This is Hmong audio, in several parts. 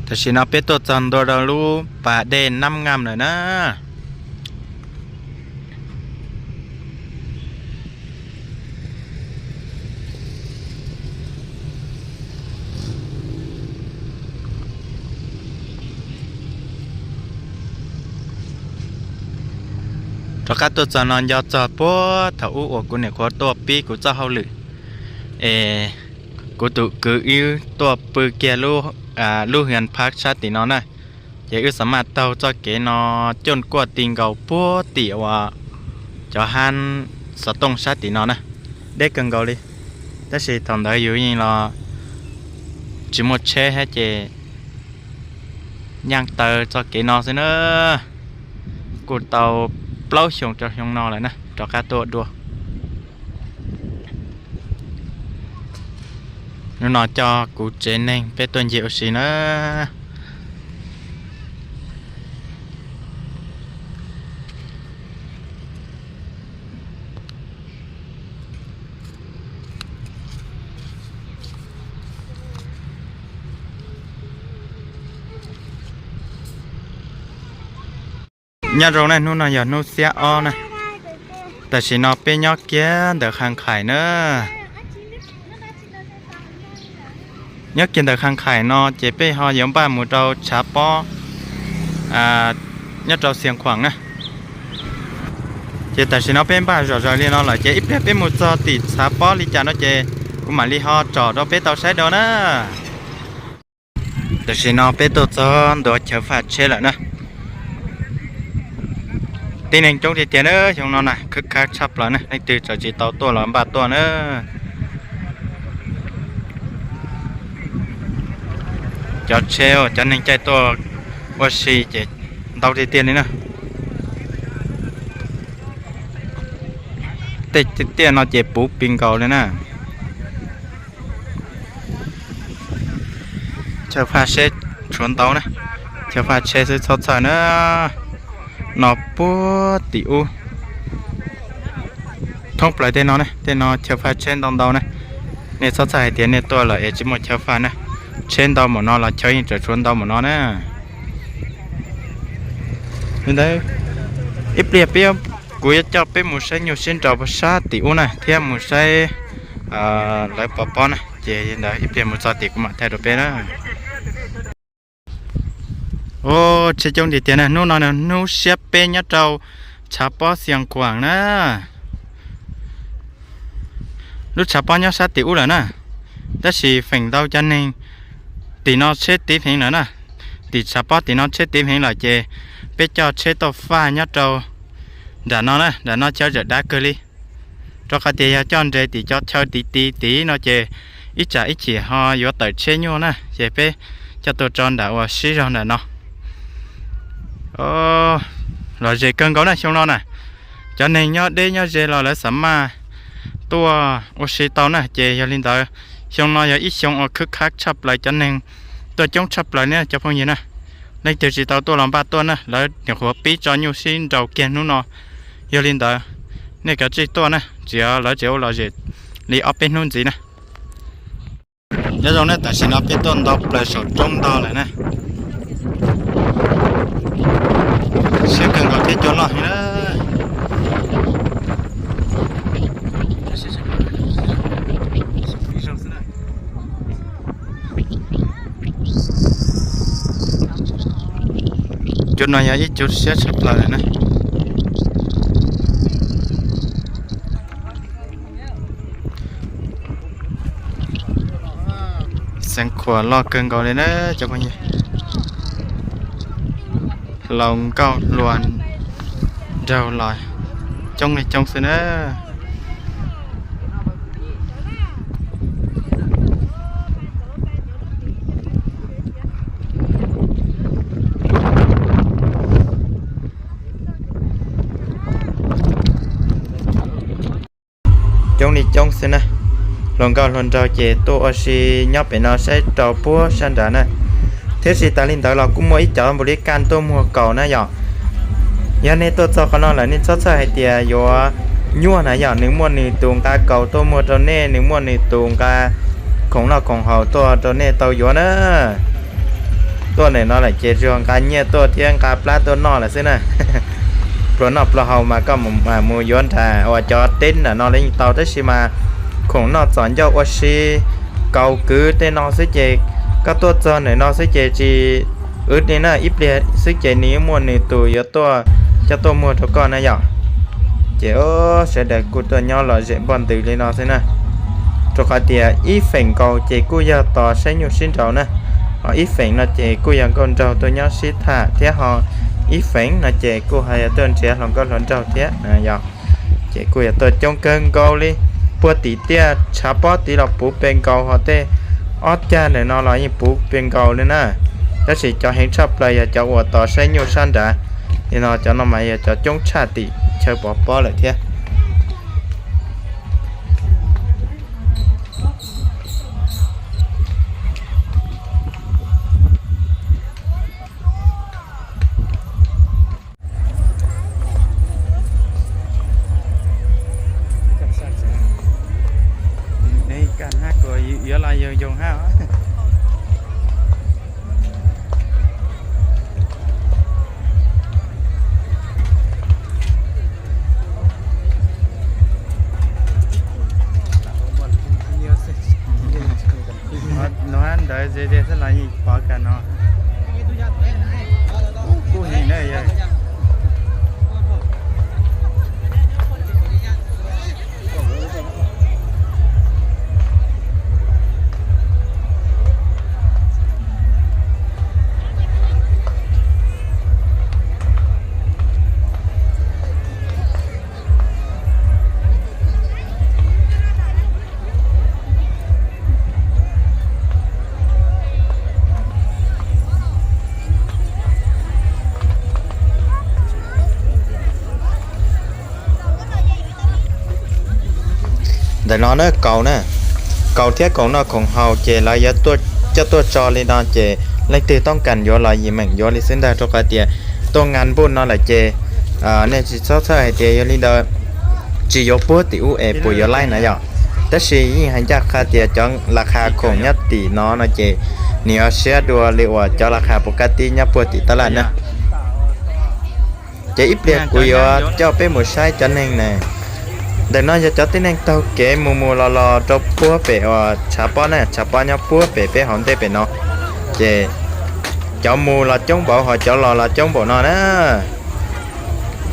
Tam sim no peb tuaj txog ntua rau lub pas dej Nab Ngas lawm na. Rov qab tuaj txog no nco txog puag thaum ub uas kuv niam qhuav tuaj pib kuv txoj hauj lwm es kuv tus kwv wb tuaj pw kiag lub hias phab sab tim no na. Ces wb xav maj taug txoj kev no coj kuaj ti nkaus puag tim uas cov hab xov tooj sab tim no na, deb kawg nkaus li. Tab sis thaum ntawd yus yeej los tsis muaj tsheb thiab ces nyaaj taw txoj kev no xwb na. Kuj tau plaub xyoo rau xyoo no lawm na rov qab tuaj dua. Hnub no coj kuv tsev neeg peb tuaj ncig ua si na. Nyob zoo na, hnub no yog hnub xiab ob na. Tam sim no peb nyob kiag ntawm Khaj Khais na. Nyob kiag ntawm Khaj Khais no ces peb ho yuav npaj mus rau Tshav Pob nyob rau Xias Khuam na. Ces tam sim no peb npaj zom zaws li no lawm ces ib pliag peb mus txog tim Tshav Pob li cas no ces kuv mam li ho tsom rau peb tau saib dua na. Tam sim no peb tuaj txog ntua chaw faj tsheb lawm na. Tib neeg coob tiag tiag na, xyoo no na khwb khab tshaj plaws na, leej twg tseem tsis tau tuaj los npaj tuaj na. Cov tsheb, cov neeg caij tuaj ua si ces ntau tiag tiag li na. Tej tiaj no ces puv pis nkaus li na. Chaw faj tsheb tshuav ntau na, chaw faj tsheb xwb txhob txhawj na. No puag tim ub thoob plaws tej no na, tej no chaw faj tsheb ntau ntau na. Nej txhob txhawj hais tias nej tuaj lawm es tsis muaj chaw faj na, tsheb ntau npaum no los chaw yeej tseem tshuav ntau npaum no na. Li ntawd, ib pliag peb, kuv yuav coj peb mus saib nyuj sib nraus sab tim ub na thiab mus saib lawv pov pob na, ces ntawd ib pliag mus txog tim kuv mam thaij rau peb na. Ua tsheb coob tiag tiag na, hnub no hnub xiab peb nyob rau Tshav Pob Xias Khuam na. Lub Tshav Pob nyob sab tim ub lawm na, tab sis feem ntau cov neeg tim no tsheb tiv heev lawm na. Tim Tshav Pob tim no tsheb tiv heev lawm ces peb coj tsheb tuaj faj nyob rau nram no na, nram no chaw tseem dav kawg li. Rau qhov tias yog coj nres tim cov chaw tiv tiv tiv no ces ib tsam ib chim ho yuav tawm tsheb nyuaj na, ces peb coj tuaj tso nram uas sib zog nram no. Lom zem kawg nkaus na xyoo no na, cov neeg nyob deb nyob ze los lawv xav maj tuaj ua si tau na, ces yog li ntawd xyoo no yog ib xyoo uas khwb khab tshaj plaws, cov neeg tuaj coob tshaj plaws li cov phooj ywg na. Leej twg tsis tau tuaj los npaj tuaj na, lawv nyuam qhuav pib tso nyuj sib nraus kiag hnub no. Yog li ntawd nej kav tsij tuaj na, tsis lawv tseem ua lom zem li ob peb hnub ntxiv na. Nyob zoo na, tam sim no peb tuaj nto plaws saum roob ntog lawm na. Siab kawg nkaus thiab cua loj heev na. Cua no yog ib cua siab tshaj plaws na. Xeev Khuam loj kawg nkaus li na cov phooj ywg. Hluas nkauj hluas nraug los coob li coob xwb na. Coob li coob xwb na, hluas nkauj hluas nraug ces tuaj ua si nyob pem no saib rau puag sab nrad na. Thiab tsis tas li ntawd los kuj muaj ib cov npaum li kaj tuaj muag kaus na yom. Yog nej tuaj txog qhov no lawm nej txhob txhawj hais tias yuav nyuaj na yom, nws muaj nws tus nqa kaus tuaj muag rau nej, nws muaj nws tus nqa khoom noj khoom haus tuaj rau nej tau yuav na. Tuaj ntawm no lawm ces tsuas nqa nyiaj tuaj thiab nqa plab tuaj noj lawm xwb na. Pluas noj pluas haus mas koj mus yuav nram uas cov teb nram no los yeej tau, tab sis mas khoom noj txom ncauj ua si, kaus kwv tej no xwb ces koj tuaj txog ntawm no xwb ces tsis wb li na, ib pliag xwb ces nws yeej muaj nws tus yuav tuaj coj tuaj muag rau koj na yom. Ces sawv daws kuj tuaj nyob lom zem npoj ntws li no xwb na, rau qhov tias ib feem nkaus ces kuj yog tos saib nyuj sib nraus na, ho ib feem no ces kuj yog nkauj nraug tuaj nyob sib tham thiab, ho ib feem no ces kuj ho yog tuaj nrhiav hluas nkauj hluas nraug thiab yom. Ces kuj yog tuaj coob kawg nkaus li, puag tim tiaj tshav pob tid los puv pes nkaus, ho tej ob cag ntawm no los yeej puv pes nkaus li na. Tab sis cov heev tshaj plaws yog cov uas tos saib nyuj sab nrad li no, cov no mas yog cov coob tshaj tim chaw pov pob lawm thiab. Yuav los yoog yoog hab. Nuav ntawd ze ze xwb los yeej pov kam no. Kuj heev na yog. Ntawm no na kaus na, kaus thiab khoom noj khoom haus ces lawv yuav coj tuaj tso li no ces leej twg toob kas yuav los yim meem yuav li xwb ntag, rau qhov tias tuaj nqa npuj no lawm ces nej tsis txhob txhawj hais tias yog li ntawd tsis yuav puag tim ub es puas yuav laib na yom. Tab sis yeej hais ncaj qha tias cov las khas khoom nyob tim no no ces nws yuav siab dua li uas cov las khas puas kab tib nyob puag tim tab laj na. Ces ib pliag kuv yuav coj peb mus saib cov neeg na. Ntawm no yog cov tib neeg taug kev mus mus los los rau puag pem uas tshav pob na, tshav pob nyob puag pem peb hauv ntej pem no. Ces cov mus los coob npaum ho cov los los coob npaum no na.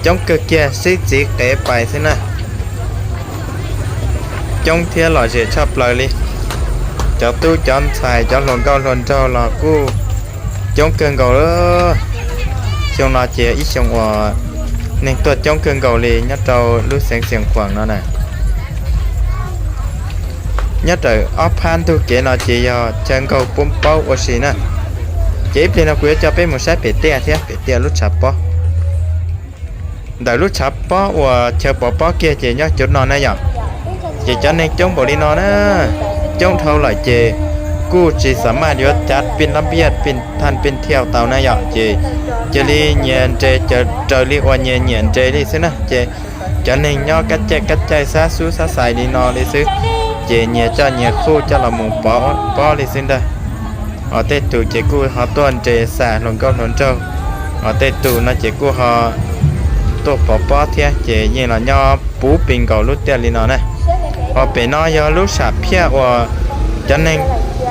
Coob kawg kiag sib txiv qev pais xwb na. Coob thiab lom zem tshaj plaws li. Cov tub cov ntxhais cov hluas nkauj hluas nraug los kuj coob kawg nkaus. Xyoo no ces ib xyoo uas neeg tuaj coob kawg nkaus li nyob rau lub xeev Xiav Khuam no na. Nyob rawm ob phab ntug kev no ces yog chaw nkaug poob paub ua si na. Ces ib pliag no kuv yuav coj peb mus saib pem tiaj thiab, pem tiaj lub tshav pob. Ntawm lub tshav pob uas chaw pov pob kiag ces nyob cov no na yom. Ces cov neeg coob npaum li no na, coob dhau lawm ces kuj tsis xav maj yuav cav pij lab npiaj pij thaj pij thiaj tau na yom. Ces cia li nyias nres, raws li uas nyias nyiam nres li xwb na. Ces cov neeg nyob kab caij kab caij xab xub xab xais li no li xwb, ces nyias coj nyias khuj coj los mus pov pob li xwb ntag. Ho tej tus ces kuj ho tuaj nres xam hluas nkauj hluas nraug, ho tej tus no ces kuj ho tuaj pov pob thiab, ces yeej los nyob puv pes nkaus lub tiaj li no na. Ho pem no yog lub sam phiaj uas cov neeg,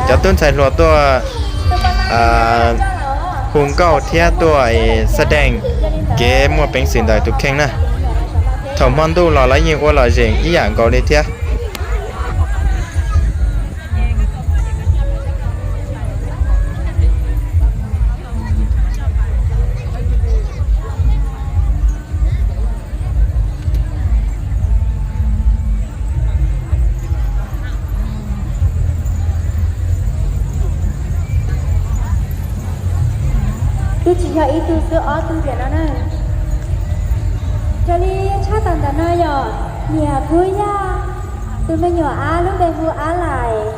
cov tub ntxhais hluas tuaj hu nkauj thiab tuaj xab deej kev muaj peev xwm ntawm tus kheej na. Thaum hmo ntuj los lawv yeej ua lom zem ib yam nkaus li thiab. Twb tsis yog ib tug xwb, ob tug tiam no na. Raws li tshaj tawm ntawm no yog niam Kub Yaj, tus me nyuam ab lub npe hu Ab Lais.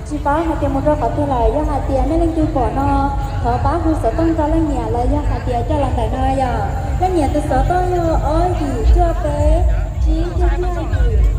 Tsis paub hais tias mus rau qhov twg lawm, yog hais tias nej leej twg pom no, thov pab hu xov tooj rau leej niam los yog hais tias coj los ntawm no yog leej niam tus xov tooj yog ob yim cuaj peb tsib cuaj cuaj yim.